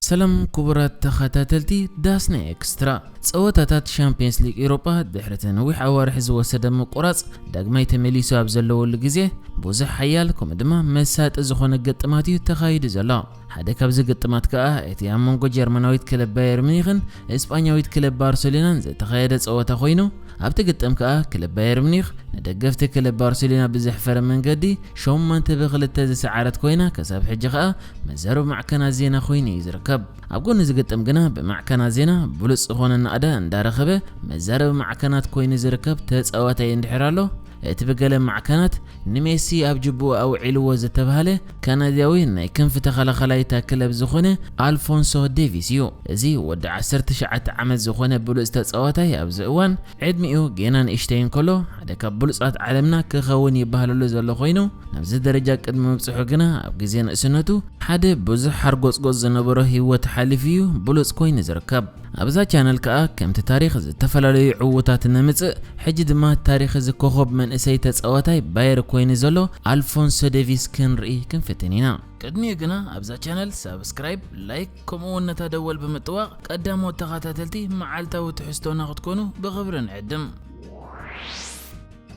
ሰላም ክቡራት ተኸታተልቲ ዳስና ኤክስትራ። ጸወታታት ሻምፒየንስ ሊግ ኤውሮጳ ድሕሪ እቲ ነዊሕ ኣዋርሕ ዝወሰደ ምቁራጽ ዳግማይ ተመሊሱ ኣብ ዘለወሉ ግዜ፣ ብዙሕ ሓያል ከምኡ ድማ መሳጢ ዝኾነ ግጥማት እዩ ተኻይዱ ዘሎ። ሓደ ካብዚ ግጥማት ከኣ እቲ ኣብ መንጎ ጀርመናዊት ክለብ ባየር ሚኒኽን እስጳኛዊት ክለብ ባርሰሎናን ዝተኻየደ ጸወታ ኮይኑ፣ ኣብቲ ግጥም ከኣ ክለብ ባየር ሚኒኽ ንደገፍቲ ክለብ ባርሰሎና ብዘሕፈረ መንገዲ ሸሞንተ ብ ክልተ ዝሰዓረት ኮይና፣ ክሳብ ሕጂ ከኣ መዛረቢ ማዕከናት ዜና ኮይኑ እዩ ዝርከብ። ኣብ ጎኒ ዝግጥም ግና ብማዕከናት ዜና ብሉጽ ዝኾነ ናእዳ እንዳረኸበ መዛረቢ ማዕከናት ኮይኑ ዝርከብ ተጻዋታይ እንድሕር ኣሎ፣ እቲ ብገለ ማዕከናት ንሜሲ ኣብ ጅቡኡ ኣውዒልዎ ዝተባህለ ካናድያዊ ናይ ክንፊ ተኸላኸላይ እታ ክለብ ዝኾነ ኣልፎንሶ ዴቪስ እዩ። እዚ ወዲ ዓሰርተ ትሽዓተ ዓመት ዝኾነ ብሉጽ ተጻዋታይ ኣብዚ እዋን ዕድሚኡ ጌና ንእሽተይ እንከሎ ሓደ ካብ ብሉጻት ዓለምና ክኸውን ይበሃለሉ ዘሎ ኮይኑ፣ ናብዚ ደረጃ ቅድሚ ምብጽሑ ግና ኣብ ግዜ ንእስነቱ ሓደ ብዙሕ ሓርጎጽጎጽ ዝነበሮ ህይወት ሓሊፉ እዩ ብሉጽ ኮይኑ ዝርከብ። ኣብዛ ቻነል ከኣ ከምቲ ታሪኽ ዝተፈላለዩ ዕዉታት ነምጽእ፣ ሕጂ ድማ ታሪኽ እዚ ኮኾብ መንእሰይ ተጻዋታይ ባየር ኮይኑ ዘሎ ኣልፎንሶ ዴቪስ ክንርኢ ክንፍትን ኢና። ቅድሚኡ ግና ኣብዛ ቻነል ሳብስክራይብ፣ ላይክ ከምኡ እውን ነታ ደወል ብምጥዋቕ ቀዳሞት ተኸታተልቲ መዓልታዊ ትሕዝቶና ክትኮኑ ብኽብሪ ንዕድም።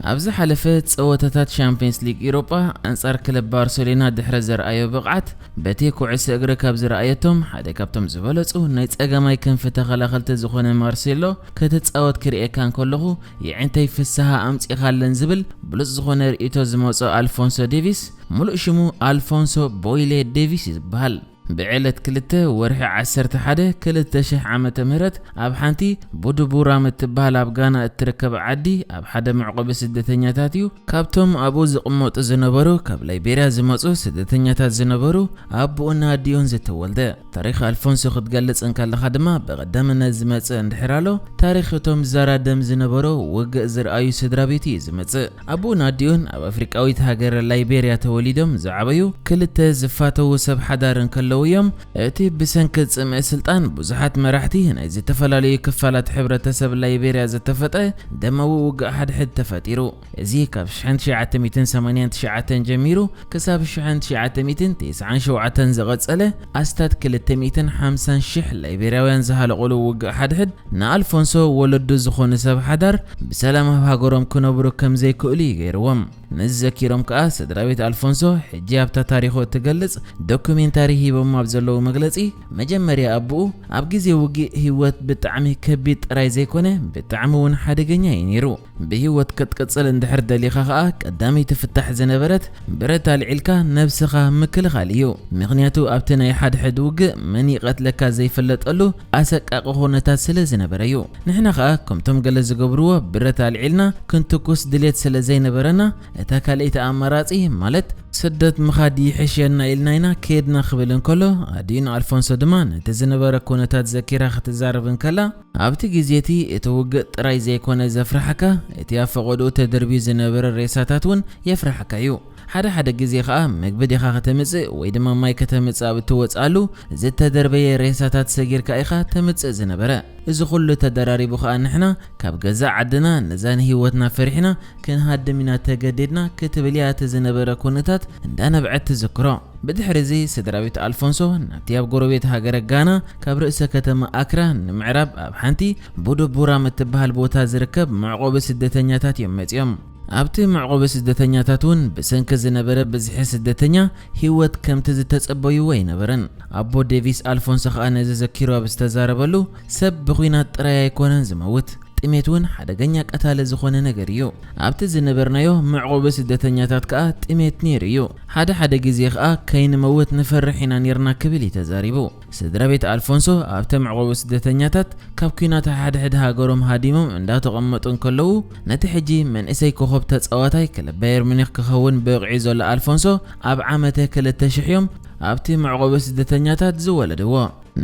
ኣብ ዝሓለፈ ጸወታታት ሻምፒየንስ ሊግ ኤውሮጳ ኣንጻር ክለብ ባርሰሎና ድሕሪ ዘርኣዮ ብቕዓት፣ በቲ ኩዕሶ እግሪ ካብ ዝረኣየቶም ሓደ ካብቶም ዝበለጹ ናይ ጸጋማይ ክንፊ ተኸላኸልቲ ዝኾነ ማርሴሎ ክትጻወት ክርእየካ እንከለኹ የዒንተይ ፍስሃ ኣምጺኻለን ዝብል ብሉጽ ዝኾነ ርእይቶ ዝመጾ ኣልፎንሶ ዴቪስ፣ ሙሉእ ሽሙ ኣልፎንሶ ቦይሌ ዴቪስ እዩ ዝበሃል። ብዕለት ክልተ ወርሒ ዓሰርተ ሓደ ክልተ ሽሕ ዓመተ ምህረት ኣብ ሓንቲ ቡዱቡራም እትበሃል ኣብ ጋና እትርከብ ዓዲ ኣብ ሓደ መዕቆቢ ስደተኛታት እዩ ካብቶም ኣብኡ ዝቕመጡ ዝነበሩ ካብ ላይቤርያ ዝመጹ ስደተኛታት ዝነበሩ ኣቦኡን ኣዲኡን ዝተወልደ። ታሪኽ ኣልፎንሶ ክትገልጽ እንከለኻ ድማ ብቐዳምነት ዝመጽእ እንድሕር ኣሎ ታሪኽ እቶም ዛራ ደም ዝነበሮ ውግእ ዝረኣዩ ስድራ ቤት እዩ ዝመጽእ። ኣቦኡን ኣዲኡን ኣብ ኣፍሪቃዊት ሃገር ላይቤርያ ተወሊዶም ዝዓበዩ ክልተ ዝፋተዉ ሰብ ሓዳር እንከለዉ እዮም። እቲ ብሰንኪ ጽምኢ ስልጣን ብዙሓት መራሕቲ ናይ ዝተፈላለዩ ክፋላት ሕብረተሰብ ላይቤርያ ዝተፈጠ ደማዊ ውግእ ሓድሕድ ተፈጢሩ። እዚ ካብ ሽሕን ትሽዓተ ሚእትን ሰማንያን ትሽዓተን ጀሚሩ ክሳብ ሽሕን ትሽዓተ ሚእትን ተስዓን ሸውዓተን ዝቐጸለ ኣስታት ክልተ ሚእትን ሓምሳን ሽሕ ላይቤርያውያን ዝሃለቑሉ ውግእ ሓድሕድ ንኣልፎንሶ ወለዱ ዝኾኑ ሰብ ሓዳር ብሰላም ኣብ ሃገሮም ክነብሩ ከም ዘይክእሉ እዩ ገይርዎም። ነዚ ዘኪሮም ከኣ ስድራ ቤት ኣልፎንሶ ሕጂ ኣብታ ታሪኹ እትገልጽ ዶኩሜንታሪ ሂቦም ኣብ ዘለዉ መግለጺ፣ መጀመርያ ኣቦኡ ኣብ ግዜ ውግእ ህይወት ብጣዕሚ ከቢድ ጥራይ ዘይኮነ ብጣዕሚ እውን ሓደገኛ እዩ ነይሩ። ብህይወት ክትቅጽል እንድሕር ደሊኻ ከኣ ቀዳመይቲ ፍታሕ ዝነበረት ብረት ኣልዒልካ ነብስኻ ምክልኻል እዩ። ምኽንያቱ ኣብቲ ናይ ሓድሕድ ውግእ መን ይቐትለካ ዘይፍለጠሉ ኣሰቃቂ ኩነታት ስለ ዝነበረ እዩ። ንሕና ከኣ ከምቶም ገለ ዝገብርዎ ብረት ኣልዒልና ክንትኩስ ድሌት ስለ ዘይነበረና እታ ካልኣይቲ ኣማራጺ ማለት ስደት ምኻድ ይሕሸና ኢልና ኢና ከድና ክብል እንከሎ ኣዲኡን ኣልፎንሶ ድማ ነቲ ዝነበረ ኩነታት ዘኪራ ክትዛረብ እንከላ ኣብቲ ግዜ እቲ እቲ ውግእ ጥራይ ዘይኮነ ዘፍርሓካ፣ እቲ ኣብ ፈቐድኡ ተደርብዩ ዝነበረ ሬሳታት እውን የፍርሓካ እዩ። ሓደ ሓደ ግዜ ኸኣ ምግቢ ዲኻ ከተምጽእ ወይ ድማ ማይ ከተምጽእ ኣብ እትወጽኣሉ ዝተደርበየ ሬሳታት ሰጊርካ ኢኻ ተምጽእ ዝነበረ። እዚ ኩሉ ተደራሪቡ ኸኣ ንሕና ካብ ገዛእ ዓድና ነዛ ንህይወትና ፈሪሕና ክንሃድም ኢና ተገዲድና ክትብል እያ እቲ ዝነበረ ኩነታት እንዳነብዐት ትዝክሮ። ብድሕሪ እዚ ስድራ ቤት ኣልፎንሶ ናብቲ ኣብ ጎረቤት ሃገረ ጋና ካብ ርእሰ ከተማ ኣክራ ንምዕራብ ኣብ ሓንቲ ቡዱቡራም እትበሃል ቦታ ዝርከብ መዕቆቢ ስደተኛታት እዮም መጺኦም። ኣብቲ መዕቆቢ ስደተኛታት እውን ብሰንኪ ዝነበረ ብዝሒ ስደተኛ ህይወት ከምቲ ዝተጸበይዎ ኣይነበረን። ኣቦ ዴቪስ ኣልፎንሶ ከኣ ነዚ ዘኪሩ ኣብ ዝተዛረበሉ ሰብ ብኹናት ጥራይ ኣይኮነን ዝመውት። ጥሜት እውን ሓደገኛ ቀታሊ ዝኾነ ነገር እዩ። ኣብቲ ዝነበርናዮ መዕቆቢ ስደተኛታት ከኣ ጥሜት ነይሩ እዩ። ሓደ ሓደ ግዜ ከኣ ከይንመውት ንፈርሕ ኢና ነይርና ክብል እዩ ተዛሪቡ። ስድራ ቤት ኣልፎንሶ ኣብቲ መዕቆቢ ስደተኛታት ካብ ኲናት ሓድሕድ ሃገሮም ሃዲሞም እንዳተቐመጡ እንከለዉ ነቲ ሕጂ መንእሰይ ኮኸብ ተጻዋታይ ክለብ ባየር ሚኒክ ክኸውን በቒዑ ዘሎ ኣልፎንሶ ኣብ ዓመተ ክልተ ሽሕ እዮም ኣብቲ መዕቆቢ ስደተኛታት ዝወለድዎ።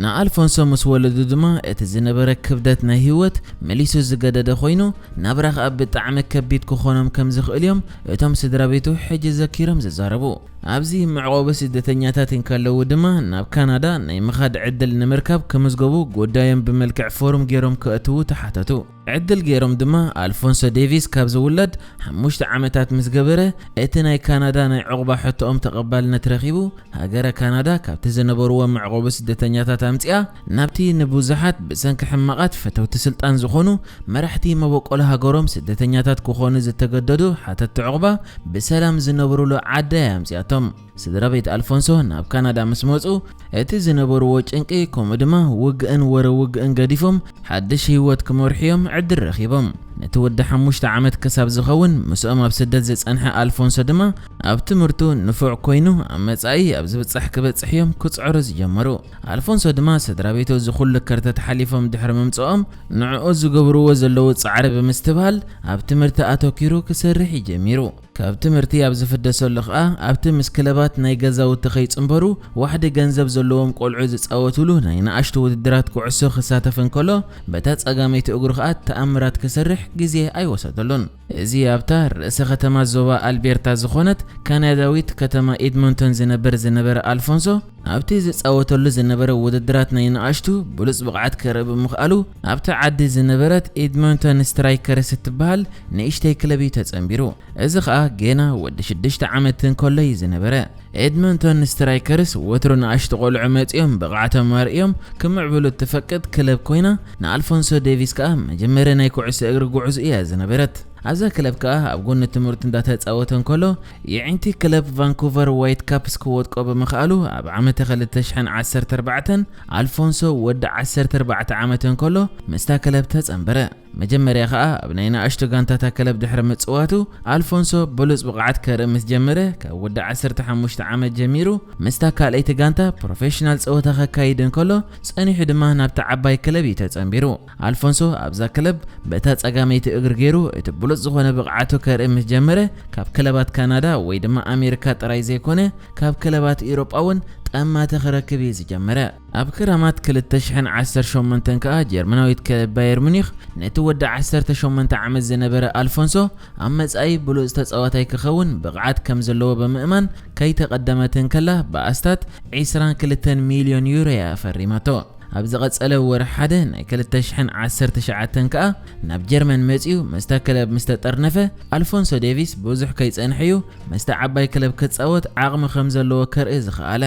ንኣልፎንሶ ምስ ወለዱ ድማ እቲ ዝነበረ ክብደት ናይ ህይወት መሊሱ ዝገደደ ኮይኑ ናብራ ከኣ ብጣዕሚ ከቢድ ክኾኖም ከም ዝኽእል እዮም እቶም ስድራ ቤቱ ሕጂ ዘኪሮም ዝዛረቡ። ኣብዚ መዕቆቢ ስደተኛታት እንከለዉ ድማ ናብ ካናዳ ናይ ምኻድ ዕድል ንምርካብ ክምዝገቡ ጉዳዮም ብመልክዕ ፎርም ገይሮም ከእትዉ ተሓተቱ። ዕድል ገይሮም ድማ ኣልፎንሶ ዴቪስ ካብ ዝውለድ ሓሙሽተ ዓመታት ምስ ገበረ እቲ ናይ ካናዳ ናይ ዕቑባ ሕቶኦም ተቐባልነት ረኺቡ ሃገረ ካናዳ ካብቲ ዝነበርዎ መዕቆቢ ስደተኛታት ኣምጺኣ ናብቲ ንብዙሓት ብሰንኪ ሕማቓት ፈተውቲ ስልጣን ዝኾኑ መራሕቲ መበቆል ሃገሮም ስደተኛታት ክኾኑ ዝተገደዱ ሓተቲ ዕቑባ ብሰላም ዝነብሩሉ ዓዲ እያ ኣምጺኣቶም። ስድራ ቤት ኣልፎንሶ ናብ ካናዳ ምስ መጹ እቲ ዝነበርዎ ጭንቂ ከምኡ ድማ ውግእን ወረ ውግእን ገዲፎም ሓድሽ ህይወት ክመርሑ እዮም ዕድል ረኺቦም። ነቲ ወዲ ሓሙሽተ ዓመት ክሳብ ዝኸውን ምስኦም ኣብ ስደት ዝጸንሐ ኣልፎንሶ ድማ ኣብ ትምህርቱ ንፉዕ ኮይኑ ኣብ መጻኢ ኣብ ዝብጻሕ ክበጽሕ እዮም ክጽዕሩ ዝጀመሩ። ኣልፎንሶ ድማ ስድራ ቤቱ እዚ ኩሉ ከርተት ሓሊፎም ድሕሪ ምምጽኦም ንዕኡ ዝገብርዎ ዘለዉ ጻዕሪ ብምስትብሃል ኣብ ትምህርቲ ኣተኪሩ ክሰርሕ እዩ ጀሚሩ። ካብ ትምህርቲ ኣብ ዝፍደሰሉ ኸኣ ኣብቲ ምስ ክለባት ናይ ገዛውቲ ከይጽንበሩ ዋሕዲ ገንዘብ ዘለዎም ቆልዑ ዝጻወቱሉ ናይ ንኣሽቱ ውድድራት ኩዕሶ ክሳተፍ እንከሎ በታ ጸጋመይቲ እግሩ ኸኣ ተኣምራት ክሰርሕ ግዜ ኣይወሰደሉን። እዚ ኣብታ ርእሰ ከተማ ዞባ ኣልቤርታ ዝኾነት ካናዳዊት ከተማ ኤድሞንቶን ዝነበር ዝነበረ ኣልፎንሶ ኣብቲ ዝጻወተሉ ዝነበረ ውድድራት ናይ ንኣሽቱ ብሉጽ ብቕዓት ከርኢ ብምኽኣሉ ኣብቲ ዓዲ ዝነበረት ኤድሞንቶን ስትራይከርስ እትበሃል ንእሽተይ ክለብ እዩ ተጸንቢሩ። እዚ ኸኣ ጌና ወዲ ሽዱሽተ ዓመት እንከሎ እዩ ዝነበረ። ኤድመንቶን ስትራይከርስ ወትሩ ንኣሽቱ ቆልዑ መጺኦም ብቕዓቶም ኣርእዮም ክምዕብሉ እትፈቅድ ክለብ ኮይና ንኣልፎንሶ ዴቪስ ከኣ መጀመርያ ናይ ኩዕሶ እግሪ ጉዕዞ እያ ዝነበረት። ኣብዛ ክለብ ከኣ ኣብ ጎኒ ትምህርቱ እንዳተጻወተ እንከሎ የዒንቲ ክለብ ቫንኩቨር ዋይት ካፕስ ክወድቆ ብምኽኣሉ ኣብ ዓመተ ክልተ ሽሕን ዓሰርተ ኣርባዕተን ኣልፎንሶ ወዲ ዓሰርተ ኣርባዕተ ዓመት እንከሎ ምስታ ክለብ ተጸንበረ። መጀመርያ ኸኣ ኣብ ናይ ንኣሽቱ ጋንታታ ክለብ ድሕሪ ምጽዋቱ ኣልፎንሶ ብሉጽ ብቕዓት ከርኢ ምስ ጀመረ ካብ ወዲ ዓሰርተ ሓሙሽተ ዓመት ጀሚሩ ምስታ ካልኣይቲ ጋንታ ፕሮፌሽናል ጸወታ ከካይድ እንከሎ ጸኒሑ ድማ ናብታ ዓባይ ክለብ እዩ ተጸንቢሩ። ኣልፎንሶ ኣብዛ ክለብ በታ ጸጋመይቲ እግሪ ገይሩ እቲ ብሉጽ ዝኾነ ብቕዓቱ ከርኢ ምስ ጀመረ ካብ ክለባት ካናዳ ወይ ድማ ኣሜሪካ ጥራይ ዘይኮነ ካብ ክለባት ኤውሮጳ እውን ጠማተ ክረክብ እዩ ዝጀመረ። ኣብ ክረማት ክልተ ሽሕን ዓሰርተ ሸሞንተን ከኣ ጀርመናዊት ክለብ ባየር ሙኒኽ ነቲ ወዲ ዓሰርተ ሸሞንተ ዓመት ዝነበረ ኣልፎንሶ ኣብ መጻኢ ብሉጽ ተጻዋታይ ክኸውን ብቕዓት ከም ዘለዎ ብምእማን ከይተቐደመት እንከላ ብኣስታት ዕስራን ክልተን ሚልዮን ዩሮ እያ ፈሪማቶ። ኣብ ዝቐጸለ ወርሒ ሓደ ናይ ክልተ ሽሕን ዓሰርተ ትሽዓተን ከኣ ናብ ጀርመን መጺኡ ምስታ ክለብ ምስ ተጠርነፈ ኣልፎንሶ ዴቪስ ብዙሕ ከይጸንሐ እዩ ምስታ ዓባይ ክለብ ክጻወት ዓቕሚ ከም ዘለዎ ከርኢ ዝኸኣለ።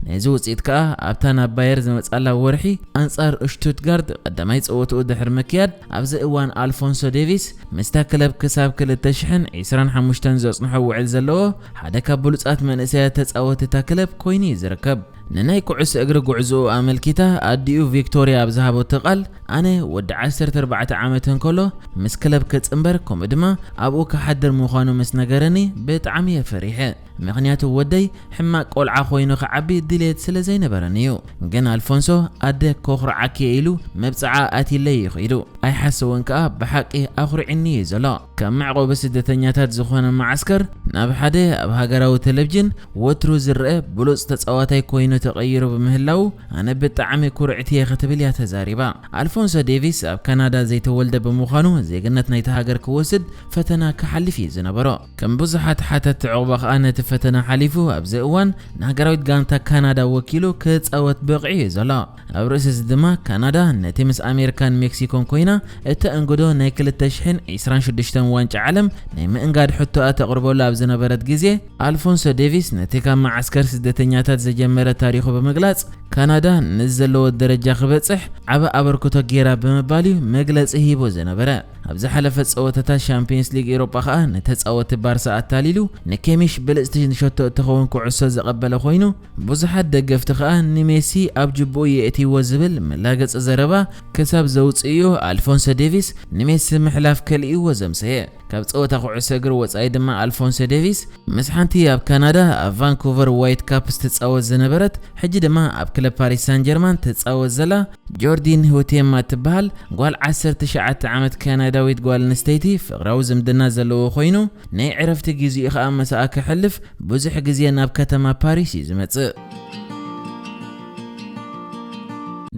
ነዚ ውጽኢት ከኣ ኣብታ ናብ ባየር ዝመጻላ ወርሒ ኣንጻር ሽቱትጋርድ ቀዳማይ ጸወትኡ ድሕሪ ምክያድ ኣብዚ እዋን ኣልፎንሶ ዴቪስ ምስታ ክለብ ክሳብ ክልተ ሽሕን ዕስራን ሓሙሽተን ዘጽንሖ ውዕል ዘለዎ ሓደ ካብ ብሉጻት መንእሰያት ተጻወትታ ክለብ ኮይኑ እዩ ዝርከብ። ንናይ ኩዕሶ እግሪ ጉዕዞኡ ኣመልኪታ ኣዲኡ ቪክቶርያ ኣብ ዝሃበቶ ቃል ኣነ ወዲ ዓሰርተ ኣርባዕተ ዓመት እንከሎ ምስ ክለብ ክጽንበር ከምኡ ድማ ኣብኡ ክሓድር ምዃኑ ምስ ነገረኒ ብጣዕሚ እየ ፈሪሐ። ምኽንያቱ ወደይ ሕማቕ ቆልዓ ኮይኑ ክዓቢ ድሌት ስለ ዘይነበረኒ እዩ። ግን ኣልፎንሶ ኣደ ኮኹርዓኪ ኢሉ መብጽዓ ኣትይለይ እዩ ኺዱ። ኣይሓስውን ከኣ ብሓቂ ኣኹሪዕኒ እዩ ዘሎ። ከም መዕቆቢ ስደተኛታት ዝኾነ መዓስከር ናብ ሓደ ኣብ ሃገራዊ ቴሌቪዥን ወትሩ ዝረአ ብሉጽ ተጻዋታይ ኮይኑ ተቐይሩ ብምህላዉ ኣነ ብጣዕሚ ኩርዕቲ እየ ክትብል እያ ተዛሪባ። ኣልፎንሶ ዴቪስ ኣብ ካናዳ ዘይተወልደ ብምዃኑ ዜግነት ናይቲ ሃገር ክወስድ ፈተና ክሓልፍ እዩ ዝነበሮ። ከም ብዙሓት ሓተቲ ዕቑባ ከኣ ነቲ ፈተና ሓሊፉ ኣብዚ እዋን ንሃገራዊት ጋንታ ካናዳ ወኪሉ ክጻወት በቒዑ እዩ ዘሎ። ኣብ ርእሲ እዚ ድማ ካናዳ ነቲ ምስ ኣሜሪካን ሜክሲኮን ኮይና እተእንግዶ ናይ ክልተ ሽሕን ዕስራን ሽዱሽተን ዋንጫ ዓለም ናይ ምእንጋድ ሕቶኣ ተቕርበሉ ኣብ ዝነበረት ግዜ ኣልፎንሶ ዴቪስ ነቲ ካብ መዓስከር ስደተኛታት ዝጀመረ ታሪኹ ብምግላጽ ካናዳ ንዘለዎ ደረጃ ክበጽሕ ዓቢ ኣበርክቶ ገይራ ብምባል እዩ መግለጺ ሂቡ ዝነበረ። ኣብ ዝሓለፈ ጸወታታት ሻምፒዮንስ ሊግ ኤውሮጳ ከኣ ንተጻወቲ ባርሳ ኣታሊሉ ንኬሚሽ ብልጽቲ ንሸቶ እትኸውን ኩዕሶ ዘቐበለ ኮይኑ ብዙሓት ደገፍቲ ከኣ ንሜሲ ኣብ ጅቡኡ የእትይዎ ዝብል መላገጺ ዘረባ ክሳብ ዘውጽእዮ ኣልፎንሶ ዴቪስ ንሜሲ ምሕላፍ ከልእዎ ዘምሰየ። ካብ ጸወታ ኩዕሶ እግሪ ወጻኢ ድማ ኣልፎንሶ ዴቪስ ምስ ሓንቲ ኣብ ካናዳ ኣብ ቫንኩቨር ዋይት ካፕስ ትጻወት ዝነበረት ሕጂ ድማ ኣብ ክለብ ፓሪስ ሳን ጀርማን ትጻወት ዘላ ጆርዲን ሁቴማ ትበሃል ጓል ዓሰርተ ትሽዓተ ዓመት ካናዳዊት ጓል ኣንስተይቲ ፍቕራዊ ዝምድና ዘለዎ ኮይኑ ናይ ዕረፍቲ ግዜኡ ከኣ ምሳኣ ከሕልፍ ብዙሕ ግዜ ናብ ከተማ ፓሪስ እዩ ዝመጽእ።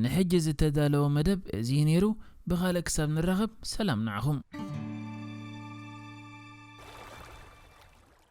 ንሕጂ ዝተዳለወ መደብ እዚ እዩ ነይሩ። ብኻልእ ክሳብ ንራኸብ ሰላም ንዓኹም።